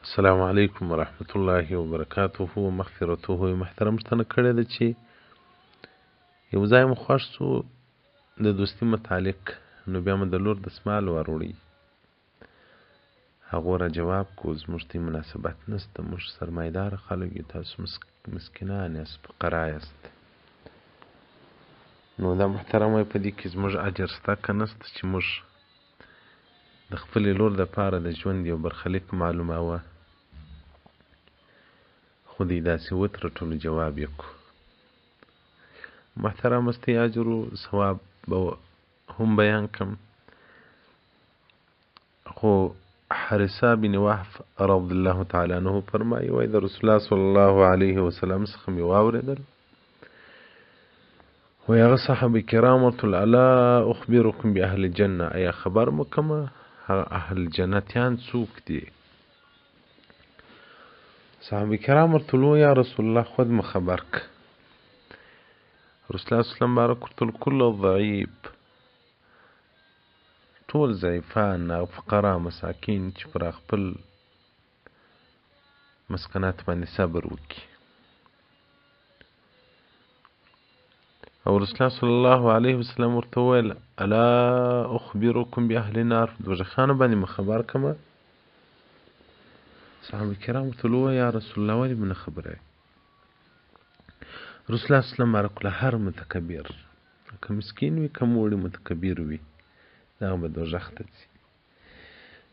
السلام علیکم ورحمت الله وبرکاته ومغفرته. محترم پوښتنه کړې ده چې یو ځای مو خوښ سو د دوستي متعلق، نو بیا مو د لور دستمال وروړي. هغو را جواب کو زموږ ته مناسبت نشته، موږ سرمایدار خلک یو، تاسو مسکینان یاست، فقرا یاست. نو دا محترم وایي په دې کې زموږ اجر شته که نشته چې موږ د خپلې لور دپاره د ژوند یو برخلیک معلوماوه، خو دی داسې وترټلو جواب یې کو. محترم ستی اجر و ثواب به هم بیان کم. خو حارثه بن وهب رضی الله تعالی عنه فرمایي، وایي د رسول الله صلی الله علیه وسلم څخه مې واورېدل، وایي هغه صحابه کرام ورته ویل، الا اخبرکم باهل الجنه، ایا خبر مو کمه هغه اهل جنتیان څوک دي؟ صحابه کرام ورته ویل، یا رسول الله خود مو خبر که. رسول الله صلی الله علیه وسلم بارک ورته ویل، کل ضعیف، ټول ضعیفان او فقرا مساکین چې پر خپل مسکنات باندې صبر وکړي. او رسول الله صلی الله علیه وسلم ورته وویل، الا اخبرکم باهل النار، دوزخیانو باندې مو خبر کمه. صحابه کرام ورته وویل، یا رسول الله ولې مو نه خبروې؟ رسول الله صلی الله علیه وسلم بارک الله هر متکبر که مسکین وي که موړي متکبر وي، دغه به دوزخ ته ځي.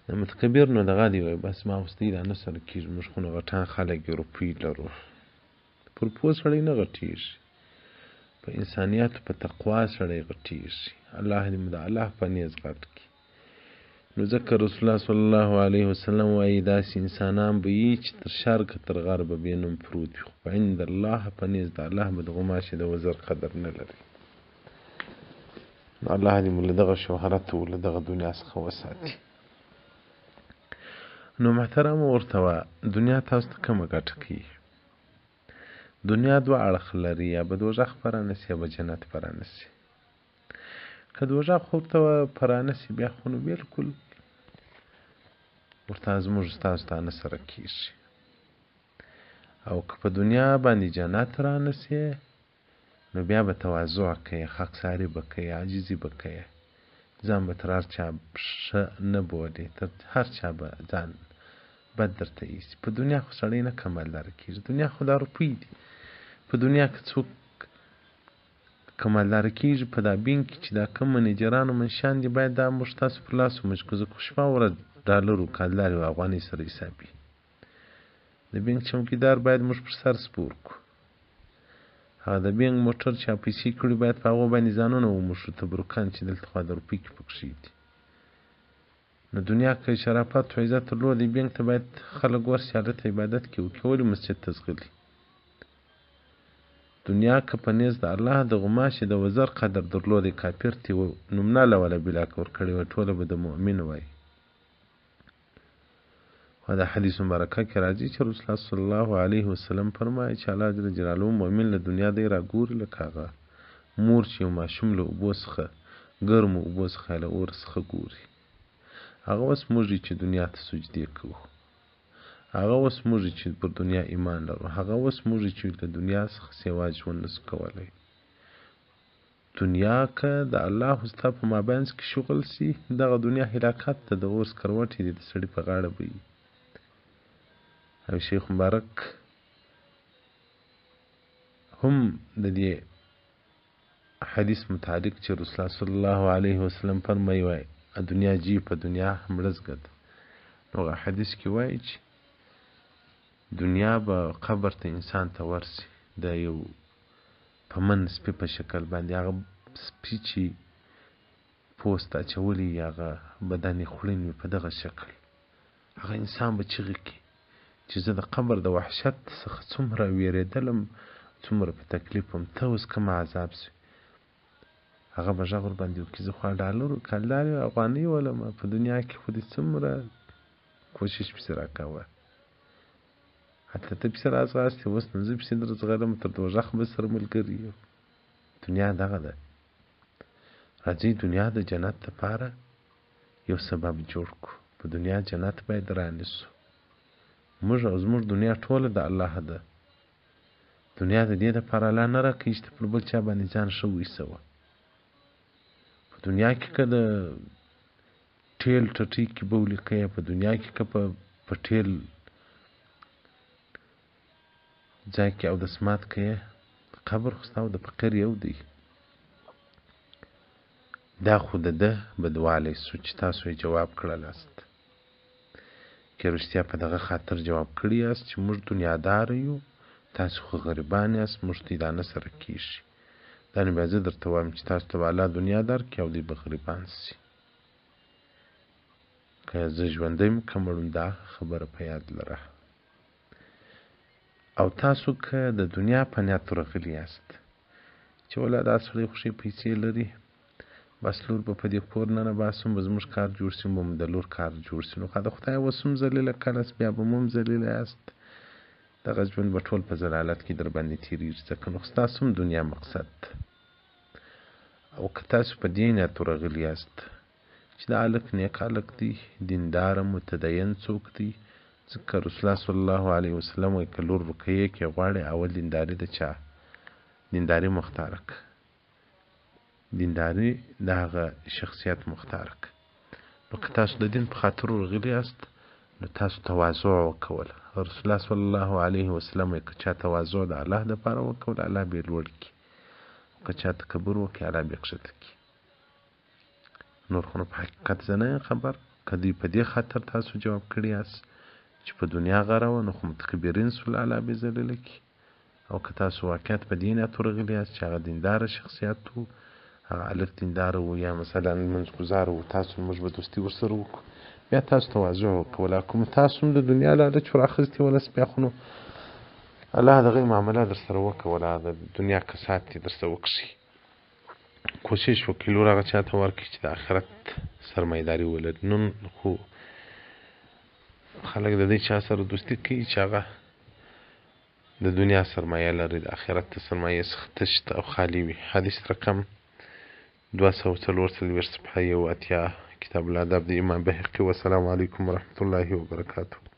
د متکبر نو دغه دی وایي بس ما اوس دی دا نه سره کېږي، موږ خو نو غټان خلک یو، روپۍ لرو. پر پوه سړی نه غټېږي، په انسانیاتو په تقوا سړی غټېږي. الله دې مو د الله په نیز غټ کړي. نو ځکه رسول الله صلی الله علیه وسلم وایي داسې انسانان به یي چې تر شرقه تر غربه بې نوم پروت وي، خو په عند الله په نیز د الله به د غوماشې د وزر قدر نه لري. نو الله دې مو له دغه شهرت او له دغه دنیا څخه وساتي. نو محترم ورته وه، دنیا تاسو ته کومه ګټه کوي؟ دنیا دوه اړخ لري، یا به دوزخ په رانسي یا به جنت په رانسي. که دوزخ ورته په رانسي بیا خو نو بلکل ورته زموږ ستاسو ته نه سره کېږي. او که په دنیا باندې جنت رانسي نو بیا به تواضع کوي، خاکساري به کوي، عاجزي به کوي، ځان به تر هر چا ښه نه بولي، تر هر چا به ځان بد درته ایسي. په دنیا خو سړی نه کمالداره کېږي، دنیا خو دا روپۍ دي. په دنیا که څوک کمالداره کېږي په دا بینک کې چې دا کوم منیجران او منشیان دي، باید دا موږ تاسو پر لاس وموږ کړو، ځکه خو شپه ورځ ډالرو کالدارې او افغانۍ سره حسابي. د بینک چوکیدار باید موږ پر سر سپور کړو. هغه د بینک موټر چې پیسې کړي باید په هغو باندې ځانونه وموښو، تبرکان چې دلته خو د روپۍ کې پکښې دي. نو دنیا که شرافت او عزت درلود، بینک ته باید خلک ورشي، هلته عبادت کې وکړي، ولې مسجد ته ځغلي؟ دنیا که په نیز د الله د غوماشې د وزر قدر درلودی، کافر ته نوم نه له بلاک ورکړی وای، ټوله به د مؤمن وای. خو د حدیث مبارکه کې راځي چې رسول الله صلی الله علیه وسلم فرمایي چې الله جل جلاله مؤمن له دنیا دی راګوري لکه هغه مور چې یو ماشوم له اوبو څخه، ګرمو اوبو څخه له اور څخه ګوري. هغه اوس موږ چې دنیا ته سجدې کوو، هغه اوس موږ چې پر دنیا ایمان لرو، هغه اوس موږ چې له دنیا څخه سوا ژوند نسو کولی. دنیا که د الله ستا په مابینځ کې شغل سي، دغه دنیا هلاکت ته د اور سکروټې دي د سړي په غاړه به وي. او شیخ مبارک هم د دې حدیث متعلق چې رسول الله صلی الله علیه وسلم فرمایي وایي دنیا جی په دنیا مړزګه ده. نو هغه حدیث کې وایي چې دنیا به قبر ته انسان ته ورسي د یو په من سپي په شکل باندې، هغه سپي چې پوست اچولی هغه بدن یې خوړین وي په دغه شکل، هغه انسان به چیغې کړي چې زه د قبر د وحشت څخه څومره ویرېدلم، څومره په تکلیف وم، ته اوس کوم عذاب سوې. هغه به غږ ورباندې وکړي زه خو ډالرو کلدارې او افغانۍ ولم، په دنیا کې خو دې څومره کوشش پسې راکوه، هلته ته پسې راځغاستې، اوس نو زه پسې درځغلم، تر دوزخ به سره ملګري یو. دنیا دغه ده. راځئ دنیا د جنت لپاره یو سبب جوړ کړو، په دنیا جنت باید رانیسو. موږ او زموږ دنیا ټوله د الله ده. دنیا د دې دپاره الله نه راکوي چې ته پر بل چا باندې ځان ښه وایسوه. په دنیا کې که د ټیل ټټۍ کې بولي کوې، په دنیا کې که په ټیل ځای کې اودس مات کوې، قبر خو ستا او د فقیر یو دی. دا خو د ده بدوالی سو چې تاسو یې جواب کړلاست. که رښتیا په دغه خاطر جواب کړي یاست چې موږ دنیادار یو، تاسو خو غریبان یاست، موږ ته دا نه سره کیږي. دا نو بیا زه درته وایم چې تاسو ته به الله دنیا درکړي او دوی به غریبان سي. که زه ژوندی یم که مړ دا خبره په یاد لره. او تاسو که د دنیا په نیت ورغلي یاست چې ولا دا سړی خو ښې پیسې لري، بس لور به په دې کور ننه باسم، به زموږ کار جوړ سي، به مو د لور کار جوړ سي، نو که د خدای اوس هم ذلیله کړاست، بیا به مو هم ذلیله یاست. دغه ژوند به ټول په ذلالت کې در باندې تېرېږي، ځکه نو ستاسو هم دنیا مقصد. او که تاسو په دې نیت ورغلي یاست چې دا هلک نیک هلک دی، دینداره متدین څوک دی، ځکه رسول الله صلی الله علیه وسلم وایي که لور رکیې کې غواړې اول دینداري د چا دینداري مختاره که، دینداري د هغه شخصیت مختاره که. نو که تاسو د دین په خاطر ورغلي یاست نو تاسو تواضع وکوله. رسول الله صلی الله علیه وسلم وایي که چا تواضع د الله دپاره وکوله الله به یې لوړ کړي، او که چا تکبر وکړي الله به یې کښته کړي. نور خو نو په حقیقت زه نه یم خبر. که دوی په دې خاطر تاسو جواب کړي یاست چې په دنیا غره وه نو خو متکبرین سول الله به یې ذلیله کړي. او که تاسو واقعیت په دې نیت ورغلي یاست چې هغه دینداره شخصیت و، هغه هلک دینداره و، یا مثلا لمونځ ګزار و، تاسو موږ به دوستي ورسره وکړو، بیا تاسو تواضع وکوله. کوم تاسو هم د دنیا لالچ ور اخیستې ولس، بیا خو نو الله دغه معامله در سره وکوله، د دنیا کسات دې درسره وکښي. کوشش وکړئ لور هغه چا ته ورکړئ چې د آخرت سرمایداري ولري. نن خو خلک د دې چا سره دوستي کوي چې هغه د دنیا سرمایه لري، د آخرت د سرمایې څخه تش او خالي وي. حدیث رقم 244 صفحه 81 کتاب الادب د امام بهقي. والسلام علیکم ورحمت الله وبرکاته.